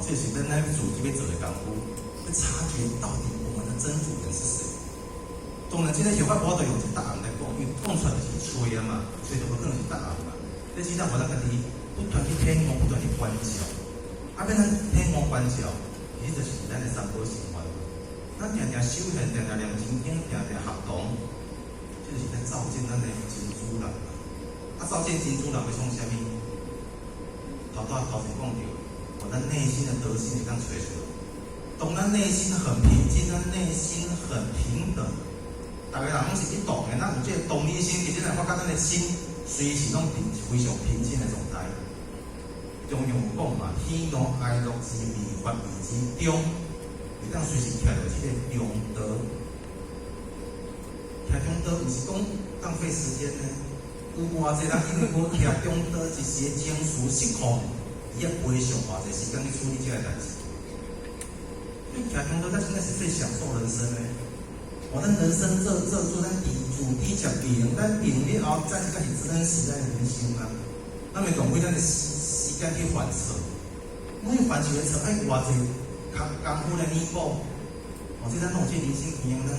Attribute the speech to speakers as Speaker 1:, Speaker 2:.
Speaker 1: 這是咱咱自己欲做的功夫，欲察覺到底我們的真主人是誰。當然，這個想法無法度用一個答案來講，因為講出來就是揣啊嘛，揣就無可能是答案嘛。這只當予咱家己不斷去體悟，不斷去觀照。啊，欲咱體悟觀照，其實就是咱的三寶生活。咱定定修煉，定定念真經，定定學堂，這就是在照見咱的真主人。啊，照見真主人欲創啥物？頭拄仔頭前講著，予咱內心的德性會當揣出來。當咱內心很平靜，咱內心很平等，逐个人攏是一動的，咱有這個同理心，其實會發覺咱的心隨時攏佇非常平靜的狀態。中庸有講嘛，喜怒哀樂之味，發謂之中，會當隨時徛著這個中道。徛中道毋是講浪費時間呢。有偌濟人因為無徛中道，一時的情緒失控，伊也賠上偌濟時間去處理這個代誌。所以徛中道，才真正是最享受人生的。哦，咱人生做做做，咱佇自佇食平，咱平了後，才才是真實咱的人生啊。咱袂浪費咱的時間去犯錯，每犯一個錯，愛偌濟工夫來彌補。哦，這咱攏有這人生經驗，咱。